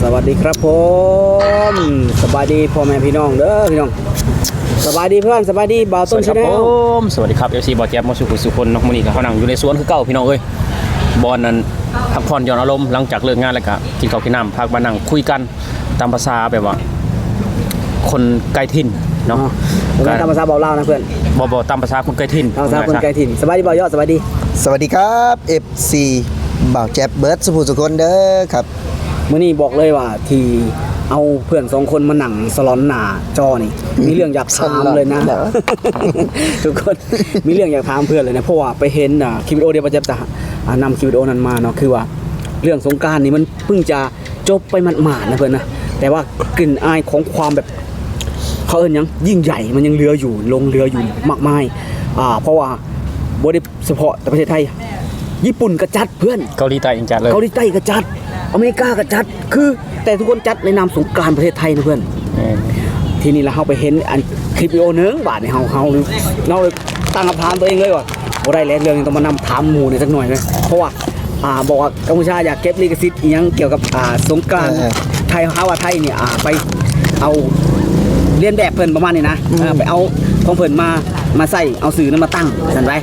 ສະບາຍດີຄັບຜົມ ສະບາຍດີພໍ່ແມ່ພີ່ນ້ອງເດີພີ່ນ້ອງ ສະບາຍດີເພື່ອນ ສະບາຍດີບ່າວຕົ້ນ ສະບາຍດີຄັບ Channel ຜົມ ສະບາຍດີຄັບ ເອັຟຊີ ບ່າວແຈັບໝົດສູ່ຜູ້ສູ່ຄົນເນາະ. ມື້ນີ້ກໍເຮົານັ່ງຢູ່ໃນສວນຄືເກົ່າພີ່ນ້ອງເອີຍ ບ່ອນນັ້ນພັກຜ່ອນຢ່ອນອາລົມ ຫຼັງຈາກເລີກງານແລ້ວກໍກິນເຂົ້າກິນນ້ຳ ພາກັນມານັ່ງຄຸຍກັນຕາມພາສາແບບວ່າຄົນໄກຖິ່ນເນາະ ຕາມພາສາເວົ້າລາວນະເພື່ອນ ບໍ່ ບໍ່ ຕາມພາສາຄົນໄກຖິ່ນ ຕາມພາສາຄົນໄກຖິ່ນ. ສະບາຍດີບ່າວຢອດ ສະບາຍດີ ສະບາຍດີຄັບ ເອັຟຊີ ບ່າວແຈັບເບິດສູ່ຜູ້ສູ່ຄົນເດີຄັບ. ມື້ນີ້ບອກເລີຍວ່າທີ່ເອົາເພື່ອນສອງຄົນມານັ່ງສະຫຼອນໜ້າຈໍນີ້ ມີເລື່ອງຢາກຖາມເລີຍນະ ສະຫຼອນໜ້າ ທຸກຄົນ ມີເລື່ອງຢາກຖາມເພື່ອນເລີຍນະ ເພາະວ່າໄປເຫັນ ອ່າ ຄລິບວິດີໂອ ດຽວບ່າວແຈັບຈະ ອ່າ ນຳຄລິບວິດີໂອນັ້ນມາເນາະ ຄືວ່າເລື່ອງສົງການນີ້ມັນເພິ່ງຈະຈົບໄປໝາດໆນະເພື່ອນນະ ແຕ່ວ່າກິ່ນອາຍຂອງຄວາມແບບ ເຂົາເອີ້ນຫຍັງ ຍິ່ງໃຫຍ່ມັນຍັງເຫຼືອຢູ່ ຫຼົງເຫຼືອຢູ່ມາກມາຍ ອ່າ ເພາະວ່າບໍ່ໄດ້ ສະເພາະແຕ່ປະເທດໄທ ຍີ່ປຸ່ນກໍຈັດເພື່ອນ ເກົາຫຼີໃຕ້ຍັງຈັດເລີຍ ເກົາຫຼີໃຕ້ກໍຈັດ ອາເມລິກາກໍຈັດ ຄືແຕ່ທຸກຄົນຈັດໃນນາມສົງການປະເທດໄທນະເພື່ອນ. ແມ່ນ ທີນີ້ລະເຮົາໄປເຫັນອັນຄລິບວິດີໂອໜຶ່ງ ບາດນີ້ເຮົາ ເຮົາ ເຮົາຕັ້ງຄຳຖາມຕົວເອງເລີຍວ່າ ບໍ່ໄດ້ແລ້ວ ເລື່ອງຫຍັງຕ້ອງມານຳຖາມໝູ່ນີ້ຈັກໜ້ອຍເລີຍ ເພາະວ່າ ອ່າ ບອກວ່າກັມພູຊາຢາກເກັບລິຂະສິດອີ່ຫຍັງກ່ຽວກັບ ອ່າ ສົງການ ເອີ ໄທ ເຮົາວ່າໄທນີ້ ອ່າ ໄປເອົາລຽນແບບເພິ່ນປະມານນີ້ນະ ອືມ ເອີ ໄປເອົາຂອງເພິ່ນມາ ມາໃຊ້ ເອົາຊື່ນັ້ນມາຕັ້ງຊັ້ນໄດ໋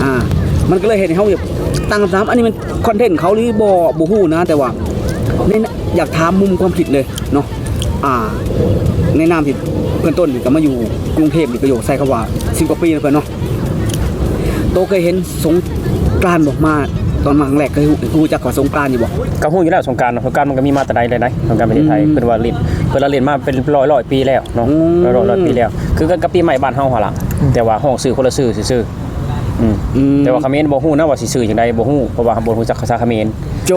ອ່າ ມັນກໍເລີຍເຮັດໃຫ້ເຮົາແບບຕັ້ງຄຳຖາມ ອັນນີ້ແມ່ນຄອນເທັນເຂົາຫຼືບໍ່ ບໍ່ຮູ້ນະ ແຕ່ວ່າໃນ ຢາກຖາມມຸມຄວາມຄິດເລີຍເນາະ ອ່າ ໃນນາມທີ່ເພື່ອນຕົ້ນນີ້ກໍມາຢູ່ກຸງເທບນີ້ ກໍຢູ່ໃຊ້ຄຳວ່າສິບກວ່າປີແລ້ວເພິ່ນເນາະ ໂຕເຄີຍເຫັນສົງການບໍ່? ມາຕອນມາຄັ້ງແລກ ເຄີຍຮູ້ ຮູ້ຈັກວ່າສົງການຢູ່ບໍ່? ກໍຮູ້ຢູ່ແລ້ວສົງການເນາະ ສົງການມັນກໍມີມາແຕ່ໃດແລ້ວນະ ສົງການປະເທດໄທ ອືມ ເພິ່ນວ່າຫຼິ້ນ ເພິ່ນລະຫຼິ້ນມາເປັນຮ້ອຍໆປີແລ້ວເນາະ ອືມ ຮ້ອຍໆປີແລ້ວ ຄືກັນກັບປີໃໝ່ບ້ານເຮົາຫັ້ນລະ ອືມ ແຕ່ວ່າຮ້ອງຊື່ຄົນລະຊື່ຊື່ໆ ອືມ ອືມ ແຕ່ວ່າຂະເໝນບໍ່ຮູ້ນະວ່າຊິຊື່ຈັ່ງໃດ ບໍ່ຮູ້ ເພາະວ່າບໍ່ຮູ້ຈັກພາສາຂະເໝນ. ໂຈ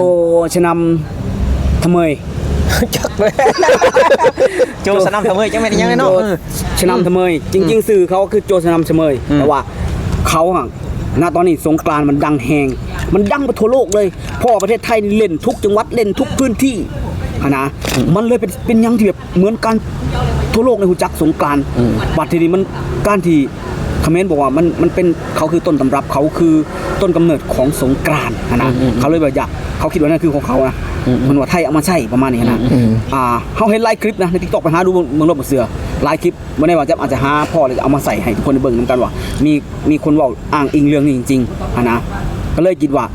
ຊະນຳທະເມີຍ ຈັກແລ້ວ ໂຈຊະນຳທະເມີຍ ຈັກແມ່ນອີ່ຫຍັງເນາະ ໂຈ ເອີ ຊະນຳທະເມີຍ ອືມ ຈິງໆຊື່ເຂົາຄືໂຈຊະນຳທະເມີຍ ອືມ ແຕ່ວ່າເຂົາຫັ້ນ ນະຕອນນີ້ສົງການມັນດັງແຮງ ມັນດັງໄປທົ່ວໂລກເລີຍ ເພາະວ່າປະເທດໄທນີ້ເຫຼັ້ນທຸກຈັງຫວັດ ເຫຼັ້ນທຸກພື້ນທີ່ຫັ້ນນະ ອືມ ມັນເລີຍເປັນ ເປັນຫຍັງທີ່ແບບເໝືອນກັນ ທົ່ວໂລກນີ້ຮູ້ຈັກສົງການ ອືມ ບັດທີນີ້ມັນ ການທີ່ຂະເໝນບອກວ່າມັນ ມັນເປັນ ເຂົາຄືຕົ້ນຕຳລັບ ເຂົາຄືຕົ້ນກຳເນີດຂອງສົງການຫັ້ນນະ ອືມໆໆ ເຂົາເລີຍວ່າຢາກ ເຂົາຄິດວ່ານັ້ນຄືຂອງເຂົານະ ອືມໆ ເພິ່ນວ່າໄທເອົາມາໃຊ້ປະມານນີ້ຫັ້ນນະ ອືມໆ ອ່າ ເຮົາເຫັນຫຼາຍຄລິບນະ ໃນ TikTok ໄປຫາດູເບິ່ງ ເບິ່ງໂລດບໍ່ເຊື່ອ ຫຼາຍຄລິບ ບໍ່ແນ່ວ່າຈະ ອາດຈະຫາພໍ້ ຫຼື ເອົາມາໃຊ້ໃຫ້ທຸກຄົນໄດ້ເບິ່ງນຳກັນວ່າ ມີ ມີຄົນເວົ້າອ້າງອີງເລື່ອງນີ້ຈິງໆ ຫັ້ນນະ ກໍເລີຍຄິດວ່າ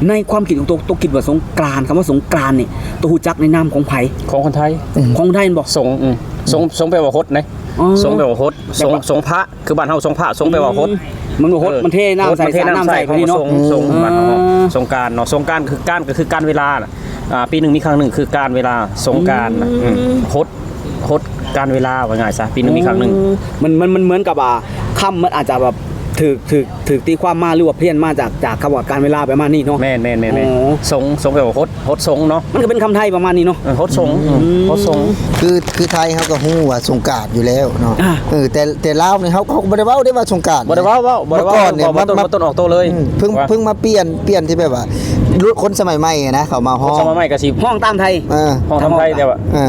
ໃນຄວາມຄິດຂອງໂຕ ໂຕຄິດວ່າສົງການ ຄຳວ່າສົງການນີ້ ໂຕຮູ້ຈັກໃນນາມຂອງໃຜ? ຂອງຄົນໄທ ອືມ ຂອງຄົນໄທແມ່ນບໍ່? ສົງ ອືມ ສົງ ສົງແປວ່າຫົດນະ ອໍ ສົງແປວ່າຫົດ ສົງ ສົງພະ ຄືບ້ານເຮົາສົງພະ ສົງແປວ່າຫົດ ອືມ ມັນບໍ່ຫົດ ເອີ ມັນເທນ້ຳໃສ່ ມັນເທນ້ຳໃສ່ ສາດນ້ຳໃສ່ ຂອງ ນີ້ເນາະ ສົງ ສົງ ອືມ ບ້ານເຮົາ ສົງການເນາະ ສົງການຄື ການກໍຄືການເວລານະ ອ່າ ປີໜຶ່ງມີຄັ້ງໜຶ່ງ ຄືການເວລາ ສົງການນະ ອືມ ອືມ ຫົດ ຫົດການເວລາ ວ່າງ່າຍຊະ ປີໜຶ່ງມີຄັ້ງໜຶ່ງ ອໍ ມັນ ມັນ ມັນເໝືອນກັບວ່າ ຄຳມັນອາດຈະແບບ ຖືກ ຖືກ ຖືກຕີຄວາມມາ ຫຼືວ່າພຽນມາຈາກ ຈາກຄຳວ່າການເວລາປະມານນີ້ເນາະ ແມ່ນໆໆໆ ອໍ ສົງ ສົງແປວ່າຫົດ ຫົດສົງເນາະ ມັນກໍເປັນຄຳໄທປະມານນີ້ເນາະ ເອີ ຫົດສົງ ອືມ ອືມ ຫົດສົງ ຄື ຄືໄທເຮົາກໍຮູ້ວ່າສົງການຢູ່ແລ້ວເນາະ ອ່າ ເອີ ແຕ່ ແຕ່ລາວນີ້ເຮົາ ເຮົາກໍບໍ່ໄດ້ເວົ້າເດ້ວ່າສົງການ ບໍ່ໄດ້ເວົ້າ ເວົ້າ ບໍ່ໄດ້ເວົ້າ ມາກ່ອນນີ້ ບໍ່ ບໍ່ ບໍ່ ບໍ່ ບໍ່ ບໍ່ ຕົ້ນອອກໂຕເລີຍ ອືມ ເພິ່ງ ວ່າ ເພິ່ງມາປ່ຽນ ປ່ຽນທີ່ແບບວ່າ ຄົນສະໄໝໃໝ່ນະ ເຂົາມາຮ້ອງ ຄົນສະໄໝໃໝ່ກໍຊິຮ້ອງຕາມໄທ ເອີ ຮ້ອງຕາມໄທ ແຕ່ວ່າ ເອີ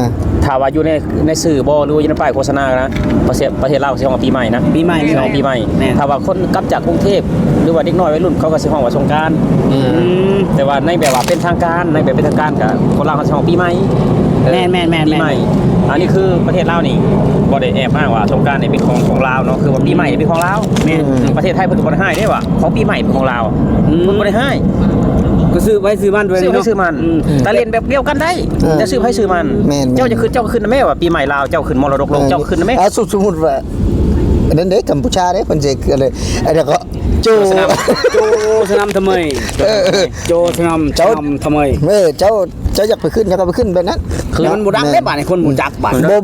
ຖ້າວ່າຢູ່ໃນ ໃນສື່ບໍ່ ຫຼືວ່າຢູ່ໃນປ້າຍໂຄສະນານະ ປະເທດ ປະເທດລາວຊິຮ້ອງວ່າປີໃໝ່ນະ ປີໃໝ່ ຊິຮ້ອງປີໃໝ່ ແມ່ນ ຖ້າວ່າຄົນກັບຈາກກຸງເທບ ຫຼືວ່າເດັກນ້ອຍໄວລຸ້ນ ເຂົາກໍຊິຮ້ອງວ່າສົງການ ອືມ ແຕ່ວ່າໃນແບບວ່າເປັນທາງການ ໃນແບບເປັນທາງການກໍຄົນລາວເຂົາຊິຮ້ອງປີໃໝ່ ເອີ ແມ່ນໆໆໆ ປີໃໝ່ ອັນນີ້ຄືປະເທດລາວນີ້ບໍ່ໄດ້ແອບອ້າງວ່າສົງການນີ້ເປັນຂອງ ຂອງລາວເນາະ ຄືວ່າປີໃໝ່ເປັນຂອງລາວ ແມ່ນ ອືມ ປະເທດໄທເພິ່ນກໍບໍ່ໄດ້ຮ້າຍເດ້ວ່າຂອງປີໃໝ່ເປັນຂອງລາວ ອືມ ເພິ່ນບໍ່ໄດ້ຮ້າຍ ກໍຊື່ໃຜຊື່ມັນ ຊື່ໃຜຊື່ມັນ ອືມ ແຕ່ຫຼິ້ນແບບດຽວກັນໄດ້ ເອີ ແຕ່ຊື່ໃຜຊື່ມັນ ແມ່ນໆ ເຈົ້າຈະຂຶ້ນ ເຈົ້າກໍຂຶ້ນນຳແມ່ວ່າປີໃໝ່ລາວ ເຈົ້າຂຶ້ນມໍລະດົກໂລກ ເອີ ເຈົ້າຂຶ້ນນຳແມ່ ອ່າ ສົມ ສົມມຸດວ່າ ອັນນັ້ນເດ້ ກຳປູຊາເດ້ ເພິ່ນຊິ ອັນນັ້ນ ອັນນັ້ນກໍ ໂຈ ໂຈຊະນຳ ໂຈຊະນຳທຳເມີຍ ເອີ ເອີ ໂຈຊະນຳ ເຈົ້າ ຊະນຳທຳເມີຍ ເອີ ເຈົ້າ ເຈົ້າຢາກໄປຂຶ້ນ ເຈົ້າກໍໄປຂຶ້ນແບບນັ້ນ ຄືມັນບໍ່ດັງເດ້ ບາດນີ້ຄົນບໍ່ຈັກ ບາດ ບໍ່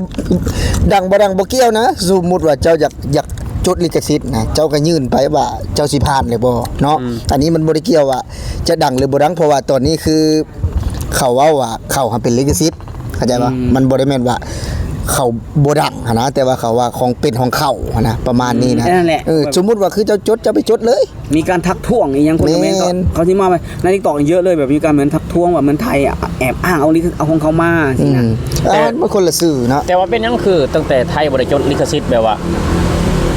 ດັງບໍ່ດັງບໍ່ກ່ຽວນະ ສົມມຸດວ່າເຈົ້າຢາກ ຢາກຈົດລິຂະສິດນະ ເຈົ້າກໍຍື່ນໄປວ່າເຈົ້າຊິຜ່ານຫຼືບໍ່ເນາະ ອືມ ອັນນີ້ມັນບໍ່ໄດ້ກ່ຽວວ່າຈະດັງຫຼືບໍ່ດັງ ເພາະວ່າຕອນນີ້ຄືເຂົາເວົ້າວ່າເຂົາຫັ້ນເປັນລິຂະສິດ ເຂົ້າໃຈບໍ່ ອືມ ມັນບໍ່ໄດ້ແມ່ນວ່າເຂົາບໍ່ດັງຫັ້ນນະ ແຕ່ວ່າເຂົາວ່າຂອງເປັນຂອງເຂົາຫັ້ນນະ ປະມານນີ້ນະ ອືມ ນັ້ນແຫຼະ ເອີ ສົມມຸດວ່າຄືເຈົ້າຈົດ ເຈົ້າໄປຈົດເລີຍ ມີການທັກທ້ວງອີ່ຫຍັງ ຄົນຂະເໝນກໍ ແມ່ນ ເຂົາຊິມາໃນ TikTok ເຍອະເລີຍ ແບບມີການເໝືອນທັກທ້ວງວ່າເໝືອນໄທແອບອ້າງເອົາລິ ເອົາຂອງເຂົາມາ ອືມ ຊີ້ນະ ແຕ່ ອ່າ ມັນຄົນລະຊື່ເນາະ ແຕ່ວ່າເປັນຫຍັງຄືຕັ້ງແຕ່ໄທບໍ່ໄດ້ຈົດລິຂະສິດ ແບບວ່າ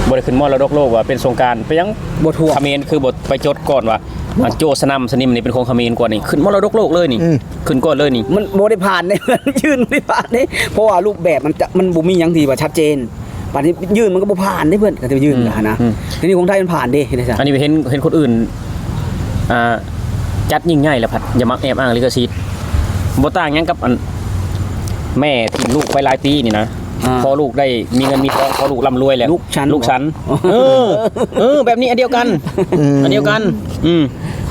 ບໍ່ໄດ້ຂຶ້ນມໍລະດົກໂລກວ່າເປັນສົງການ ເປັນຫຍັງ ບໍ່ທ້ວງ ຂະເໝນຄືບໍ່ໄປຈົດກ່ອນວ່າ ອ່າ ໂຈສະໜຳສະໜິມນີ້ເປັນຂອງຂະເໝນກ່ອນນີ້ ຂຶ້ນມໍລະດົກໂລກເລີຍນີ້ ອືມ ຂຶ້ນກ່ອນເລີຍນີ້ ມັນບໍ່ໄດ້ຜ່ານເດ້ ມັນຍື່ນບໍ່ໄດ້ຜ່ານເດ້ ເພາະວ່າຮູບແບບມັນຈະ ມັນບໍ່ມີຫຍັງທີ່ວ່າຊັດເຈນ ບາດນີ້ຍື່ນມັນກໍບໍ່ຜ່ານເດ້ເພິ່ນ ກໍຈະຍື່ນ ອືມ ຫັ້ນນະ ອືມ ທີນີ້ຂອງໄທມັນຜ່ານເດ້ ເຮັດຈັ່ງໃດຊະ ອັນນີ້ເຫັນ ເຫັນຄົນອື່ນ ອ່າ ຈັດຍິ່ງໃຫຍ່ແລ້ວພັດ ຢ່າມາແອບອ້າງລິຂະສິດ ບໍ່ຕ່າງຫຍັງກັບອັນ ແມ່ຖິ້ມລູກໄປຫຼາຍປີນີ້ນະ ອ່າ ພໍລູກໄດ້ມີເງິນມີທອງ ພໍລູກລ່ຳລວຍແລ້ວ ລູກສັນ ລູກສັນ ເອີ ເອີ ແບບນີ້ອັນດຽວກັນ ອືມ ອັນດຽວກັນ ອືມ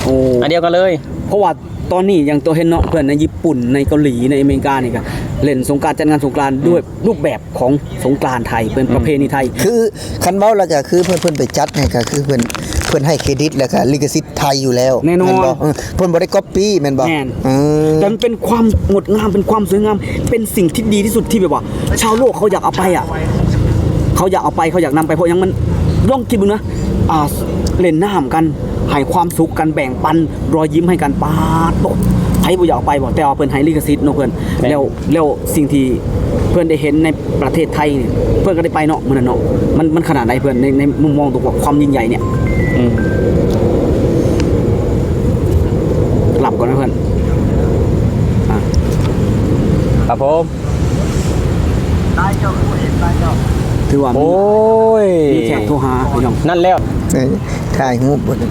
ໂອ້ ອັນດຽວກັນເລີຍ ເພາະວ່າຕອນນີ້ຢ່າງໂຕເຫັນເນາະ ເພື່ອນໃນຍີ່ປຸ່ນ ໃນເກົາຫຼີ ໃນອາເມລິການີ້ກໍເຫຼັ້ນສົງການ ຈັດງານສົງການດ້ວຍ ອືມ ຮູບແບບຂອງສົງການໄທ ເປັນ ອືມ ປະເພນີໄທ ຄືຄັນເວົ້າແລ້ວກໍຄືເພິ່ນ ເພິ່ນໄປຈັດໃຫ້ ກໍຄືເພິ່ນ ເພິ່ນໃຫ້ເຄຣດິດ ແລ້ວກໍລິຂະສິດ ໄທຢູ່ແລ້ວ ແນ່ນອນ ແມ່ນບໍ່? ເອີ ເພິ່ນບໍ່ໄດ້ກັອບປີ້ແມ່ນບໍ່? ແມ່ນ ເອີ ແຕ່ມັນເປັນຄວາມງົດງາມ ເປັນຄວາມສວຍງາມ ເປັນສິ່ງທີ່ດີທີ່ສຸດທີ່ແບບວ່າ ຊາວໂລກເຂົາຢາກເອົາໄປອະ ເຂົາຢາກເອົາໄປ ເຂົາຢາກນຳໄປ ເພາະຫຍັງ? ມັນ ລອງຄິດເບິ່ງນະ ອ່າ ເຫຼັ້ນນ້ຳກັນ ໃຫ້ຄວາມສຸກກັນ ແບ່ງປັນ ລອຍຍິ້ມໃຫ້ກັນ ປາດໂທ້ ໃຜບໍ່ຢາກເອົາໄປບໍ່? ແຕ່ວ່າເພິ່ນໃຫ້ລິຂະສິດເນາະເພິ່ນ ແມ່ນ ແລ້ວ ແລ້ວສິ່ງທີ່ເພິ່ນໄດ້ເຫັນໃນ ປະເທດໄທນີ້ ເພິ່ນກໍໄດ້ໄປເນາະ ມື້ນັ້ນເນາະ ມັນ ມັນຂະໜາດໃດເພິ່ນ ໃນ ໃນມຸມມອງຕົວຄວາມຍິ່ງໃຫຍ່ເນີ້ຍ? ອືມ ຫຼັບກ່ອນນະເພິ່ນ ອ່າ ຄັບຜົມ ຖືວ່າມີ ໂອ້ຍ ມີແຂກໂທຫາພີ່ນ້ອງ ນັ້ນແລ້ວ ເອີ ຖ່າຍຮູບບໍ່ໄດ້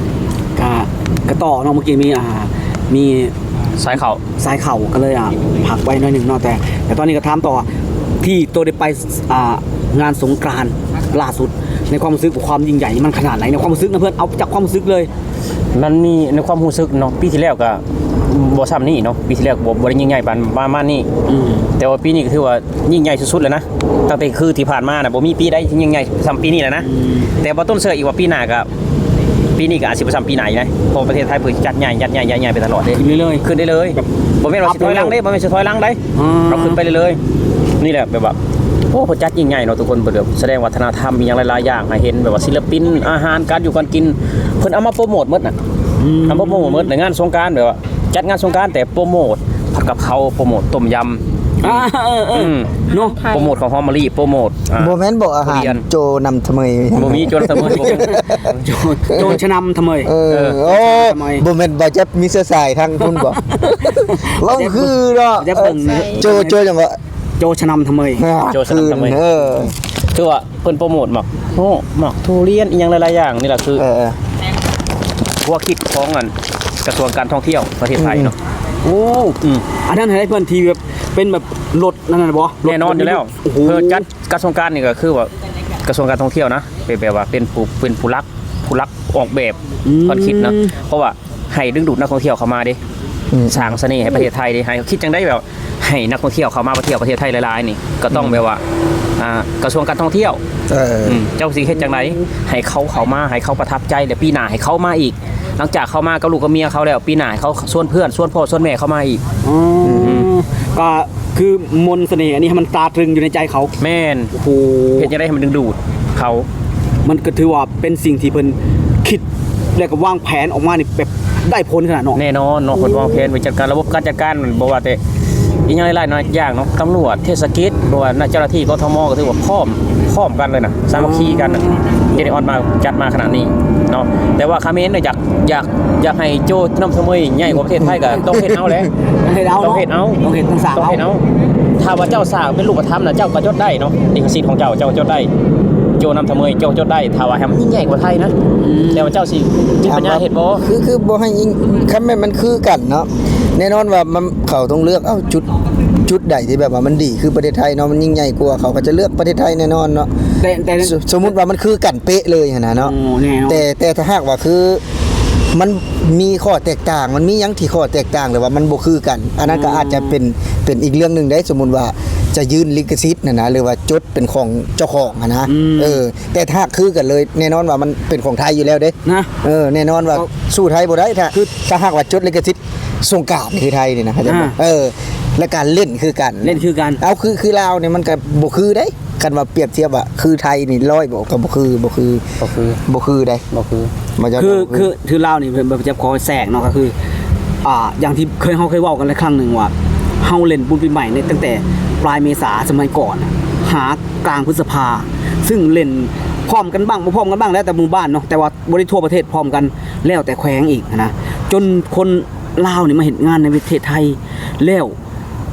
ກະ ກະຕໍ່ເນາະ ເມື່ອກີ້ມີ ອ່າ ມີ ສາຍເຂົ້າ ສາຍເຂົ້າກໍເລີຍ ອ່າ ພັກໄວ້ໜ້ອຍໜຶ່ງເນາະ ແຕ່ ແຕ່ຕອນນີ້ກໍຖາມຕໍ່ວ່າ ທີ່ໂຕໄດ້ໄປ ອ່າ ງານສົງການລ່າສຸດ ໃນຄວາມຮູ້ສຶກ ຄວາມຍິ່ງໃຫຍ່ມັນຂະໜາດໃດ? ໃນຄວາມຮູ້ສຶກນະເພິ່ນ ເອົາຈາກຄວາມຮູ້ສຶກເລີຍ ມັນມີໃນຄວາມຮູ້ສຶກເນາະ ປີທີ່ແລ້ວກໍບໍ່ຊ່ຳນີ້ເນາະ ປີທີ່ແລ້ວກໍບໍ່ ບໍ່ໄດ້ຍິ່ງໃຫຍ່ປານ ປະມານນີ້ ອືມ ແຕ່ວ່າປີນີ້ກໍຖືວ່າຍິ່ງໃຫຍ່ສຸດໆແລ້ວນະ ຕັ້ງແຕ່ຄືທີ່ຜ່ານມານະ ບໍ່ມີປີໃດທີ່ຍິ່ງໃຫຍ່ຊ່ຳປີນີ້ແລ້ວນະ ອືມ ແຕ່ບໍ່ຕົ້ນເຊື່ອອີກວ່າປີໜ້າກໍ ປີນີ້ກໍອາດຊິບໍ່ຊ່ຳປີໜ້າອີກນະ ເພາະປະເທດໄທເພິ່ນຈັດໃຫຍ່ ຈັດໃຫຍ່ ຈັດໃຫຍ່ໄປຕະຫຼອດເດ້ ຂຶ້ນເລື້ອຍໆ ຂຶ້ນໄດ້ເລີຍ ແບບ ບໍ່ແມ່ນວ່າຊິຖອຍຫຼັງເດ້ ບໍ່ແມ່ນຊິຖອຍຫຼັງເດ້ ອ່າ ເຮົາຂຶ້ນໄປເລື້ອຍໆ ນີ້ແຫຼະ ແບບວ່າ ໂອ້ ເພິ່ນຈັດຍິ່ງໃຫຍ່ເນາະທຸກຄົນ ເພິ່ນແບບສະແດງວັດທະນະທຳອີ່ຫຍັງຫຼາຍໆຢ່າງໃຫ້ເຫັນ ແບບວ່າສິລະປິນ ອາຫານ ການຢູ່ການກິນ ເພິ່ນເອົາມາໂປຣໂມດໝົດນະ ອືມ ເອົາໂປຣໂມດໝົດ ໃນງານສົງການ ແບບວ່າຈັດງານສົງການ ແຕ່ໂປຣໂມດຜັດກະເພົາ ໂປຣໂມດຕົ້ມຍຳ ອ່າ ເອີໆ ອືມ ເນາະ ໂປຣໂມດເຂົ້າຫອມມະລິ ໂປຣໂມດ ອ່າ ບໍ່ແມ່ນບໍ່ ອາຫານ ທຸລຽນ ໂຈນຳທະເມີຍ ບໍ່ມີໂຈນຳທະເມີຍ ໂຈ ໂຈນຊະນຳທະເມີຍ ເອີ ເອີ ໂອ້ ທຳໄມ ບໍ່ແມ່ນບໍ່ແຈັບມີເຊື້ອສາຍທາງພຸ້ນບໍ່? ເວົ້າຄືເນາະ ຈະເບິ່ງ ເອີ ໂຈ ໂຈຫຍັງເກາະ? ໂຈຊະນຳທະເມີຍ ອ່າ ໂຈຊະນຳທະເມີຍ ຄື ເອີ ຄືວ່າເພິ່ນໂປຣໂມດໝາກ ໂອ້ ໝາກທຸລຽນອີ່ຫຍັງຫຼາຍໆຢ່າງ ນີ້ລະຄື ເອີໆ ຫົວຄິດຂອງອັນກະຊວງການທ່ອງທ່ຽວປະເທດໄທເນາະ ອືມ ໂອ້ ອືມ ອັນນັ້ນໃຫ້ເພິ່ນທີ່ແບບເປັນແບບລົດນັ້ນນະບໍ່? ແນ່ນອນຢູ່ແລ້ວ ໂອ້ໂຫ ເພື່ອຈັດ ກະຊວງການນີ້ກໍຄືວ່າ ກະຊວງການທ່ອງທ່ຽວນະ ເປັນແບບວ່າເປັນຜູ້ ເປັນຜູ້ຫຼັກ ຜູ້ຫຼັກອອກແບບ ອືມ ຄວາມຄິດນະ ເພາະວ່າໃຫ້ດຶງດູດນັກທ່ອງທ່ຽວເຂົ້າມາເດ້ ອືມ ສ້າງສະເໜ່ໃຫ້ປະເທດໄທເດ້ ໃຫ້ ຄິດຈັ່ງໃດແບບໃຫ້ນັກທ່ອງທ່ຽວເຂົ້າມາປະ ທ່ຽວປະເທດໄທຫຼາຍໆນີ້ ກໍຕ້ອງ ອືມ ແບບວ່າ ອ່າ ກະຊວງການທ່ອງທ່ຽວ ເອີ ອືມ ເຈົ້າຊິເຮັດຈັ່ງໃດໃຫ້ເຂົາເຂົ້າມາ ໃຫ້ເຂົາປະທັບໃຈ ແລະ ປີໜ້າໃຫ້ເຂົາມາອີກ ຫຼັງຈາກເຂົາມາກັບລູກກັບເມຍເຂົາແລ້ວ ປີໜ້າໃຫ້ເຂົາຊວນເພື່ອນ ຊວນພໍ່ຊວນແມ່ເຂົ້າມາອີກ ອໍ ອືມ ອືມ ກໍ ຄືມົນສະເໜ່ອັນນີ້ໃຫ້ມັນຕາຕະຕຶງຢູ່ໃນໃຈເຂົາ ແມ່ນ ໂອ້ໂຫ ເຮັດຈັ່ງໃດໃຫ້ມັນດຶງດູດເຂົາ ມັນກໍຖືວ່າເປັນສິ່ງທີ່ເພິ່ນຄິດ ແລ້ວກໍວາງແຜນອອກມານີ້ແບບໄດ້ຜົນຂະໜາດເນາະ ແນ່ນອນເນາະ ເພິ່ນວາງແຜນໄວ້ຈັດການ ລະບົບການຈັດການ ບໍ່ວ່າແຕ່ອີ່ຫຍັງຫຼາຍໆເນາະ ຢ່າງເນາະ ຕຳຫຼວດ ເທດສະກິດ ບໍ່ວ່າເຈົ້າໜ້າທີ່ ກທມ ກໍຖືວ່າພ້ອມ ພ້ອມກັນເລີຍນະ ສາມັກຄີກັນນະ ຈະໄດ້ອອກມາ ຈັດມາຂະໜາດນີ້ເນາະ ແຕ່ວ່າຂະເໝນນະ ຢາກ ຢາກ ຢາກໃຫ້ໂຈນຳທະເມີຍໃຫຍ່ກວ່າປະເທດໄທກໍຕ້ອງເຮັດເອົາແຫຼະ ເຮັດເອົາ ຕ້ອງເຮັດເອົາ ເນາະ ຕ້ອງເຮັດ ຕ້ອງສ້າງ ຕ້ອງເຮັດເອົາ ເອົາ ຖ້າວ່າເຈົ້າສ້າງເປັນຮູບປະທຳນະ ເຈົ້າກໍຈົດໄດ້ເນາະ ລິຂະສິດຂອງເຈົ້າ ເຈົ້າຈົດໄດ້ ໂຈນຳທະເມີຍ ເຈົ້າຈົດໄດ້ ຖ້າວ່າໃຫ້ມັນຍິ່ງໃຫຍ່ກວ່າໄທນະ ອືມ ແຕ່ວ່າເຈົ້າຊິມີປັນຍາເຮັດບໍ່? ຄື ຄືບໍ່ໃຫ້ຍິ່ງ ຄັນແມ່ນມັນຄືກັນເນາະ ແນ່ນອນວ່າມັນ ເຂົາຕ້ອງເລືອກເອົາຈຸດ ຈຸດໃດທີ່ແບບວ່າມັນດີຄືປະເທດໄທເນາະ ມັນຍິ່ງໃຫຍ່ກວ່າ ເຂົາກໍຈະເລືອກປະເທດໄທແນ່ນອນເນາະ ແຕ່ ແຕ່ ສົມ ສົມມຸດວ່າມັນຄືກັນເປະເລີຍຫັ້ນນະເນາະ ໂອ້ ແນ່ນອນ ແຕ່ ແຕ່ຖ້າຫາກວ່າຄື ມັນມີຂໍ້ແຕກຕ່າງ ມັນມີຫຍັງທີ່ຂໍ້ແຕກຕ່າງ ຫຼືວ່າມັນບໍ່ຄືກັນ ອັນນັ້ນກໍອາດຈະເປັນ ອືມ ເປັນອີກເລື່ອງໜຶ່ງເດ້ ສົມມຸດວ່າຈະຍື່ນລິຂະສິດຫັ້ນນະ ຫຼືວ່າຈົດເປັນຂອງເຈົ້າຂອງຫັ້ນນະ ອືມ ເອີ ແຕ່ຖ້າຄືກັນເລີຍ ແນ່ນອນວ່າມັນເປັນຂອງໄທຢູ່ແລ້ວເດ້ ນະ ເອີ ແນ່ນອນວ່າ ເອີ ສູ້ໄທບໍ່ໄດ້ ຖ້າ ຄື ຖ້າຫາກວ່າຈົດລິຂະສິດສົງການຄືໄທນີ້ນະ ເຂົ້າໃຈບໍ່? ອ່າ ເອີ ແລະການເຫຼັ້ນຄືກັນ ເຫຼັ້ນຄືກັນ ເອົາ ຄື ຄືລາວນີ້ມັນກໍບໍ່ຄືເດ້ ຄັນວ່າປຽບທຽບວ່າຄືໄທນີ້ຮ້ອຍບໍ່ ກໍບໍ່ຄື ບໍ່ຄື ບໍ່ຄື ບໍ່ຄືໃດ ບໍ່ຄື ບໍ່ ຄື ຄື ຄືລາວນີ້ ເພິ່ນ ເພິ່ນຈະຂໍແຊກເນາະ ກໍຄື ອ່າ ຢ່າງທີ່ເຄີຍ ເຮົາເຄີຍເວົ້າກັນແລ້ວຄັ້ງໜຶ່ງວ່າ ເຮົາເຫຼັ້ນບຸນປີໃໝ່ໃນຕັ້ງແຕ່ປາຍເມສາສະໄໝກ່ອນ ຫາກາງພຶດສະພາ ຊຶ່ງເຫຼັ້ນພ້ອມກັນບ້າງ ບໍ່ພ້ອມກັນບ້າງ ແລ້ວແຕ່ໝູ່ບ້ານເນາະ ແຕ່ວ່າບໍ່ໄດ້ທົ່ວປະເທດພ້ອມກັນ ແລ້ວແຕ່ແຂວງອີກຫັ້ນນະ ຈົນຄົນລາວນີ້ມາເຮັດງານໃນປະເທດໄທ ແລ້ວ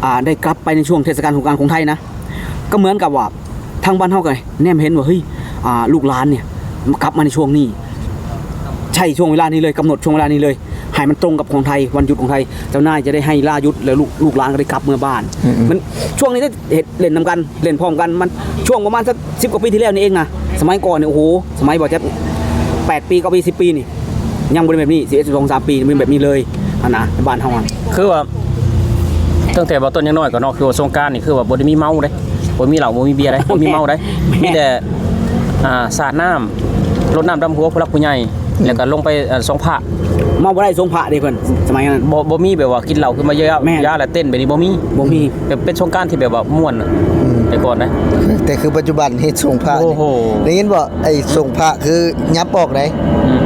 ອ່າ ໄດ້ກັບໄປໃນຊ່ວງເທດສະການສົງການຂອງໄທນະ ກໍເໝືອນກັບວ່າທາງບ້ານເຮົາກໍແນມເຫັນວ່າ ເຮີ້ຍ ອ່າ ລູກຫຼານນີ້ກັບມາໃນຊ່ວງນີ້ ໃຊ້ຊ່ວງເວລານີ້ເລີຍ ກຳນົດຊ່ວງເວລານີ້ເລີຍ ໃຫ້ມັນຕົງກັບຂອງໄທ ວັນຢຸດຂອງໄທ ເຈົ້ານາຍຈະໄດ້ໃຫ້ລາຢຸດ ແລ້ວລູກ ລູກຫຼານກໍໄດ້ກັບເມືອບ້ານ. ອືມໆ ມັນ ຊ່ວງນີ້ໄດ້ເຮັດ ເຫຼັ້ນນຳກັນ ເຫຼັ້ນພ້ອມກັນ ມັນຊ່ວງປະມານສັກສິບກວ່າປີທີ່ແລ້ວນີ້ເອງນະ. ສະໄໝກ່ອນນີ້ ໂອ້ໂຫ ສະໄໝບໍ່ຈັກແປດປີ ເກົ້າປີ ສິບປີນີ້ ຍັງບໍ່ໄດ້ແບບນີ້ ສິບເອັດ ສິບສອງ ສິບສາມປີ ບໍ່ມີແບບນີ້ເລີຍຫັ້ນນະ ໃນບ້ານເຮົາຫັ້ນ. ຄືວ່າຕັ້ງແຕ່ບ່າວຕົ້ນຍັງນ້ອຍກໍເນາະ ຄືວ່າສົງການນີ້ ຄືວ່າບໍ່ໄດ້ມີເມົາເດ້ ບໍ່ມີເຫຼົ້າ ບໍ່ມີເບຍເດ້ ບໍ່ມີເມົາເດ້ ມີແຕ່ ອ່າ ສາດນ້ຳ ລົດນ້ຳດຳຫົວຜູ້ຫຼັກຜູ້ໃຫຍ່ ອືມ ແລ້ວກໍລົງໄປ ເອີ ສົງພະ. ເມົາບໍ່ໄດ້ສົງພະເດ້ເພິ່ນ ສະໄໝນັ້ນ ບໍ່ ບໍ່ມີແບບວ່າກິນເຫຼົ້າຂຶ້ນມາເຢີຍ ແມ່ນ ຢາແລ້ວເຕັ້ນແບບນີ້ ບໍ່ມີ ບໍ່ມີ. ແບບເປັນສົງການທີ່ແບບວ່າມ່ວນນະ ອືມ ແຕ່ກ່ອນນະ ແຕ່ຄືປັດຈຸບັນເຮັດສົງພະ ໂອ້ໂຫ ໄດ້ຍິນບໍ່? ໄອ້ສົງພະຄືຫຍັບອອກໄດ໋ ອືມ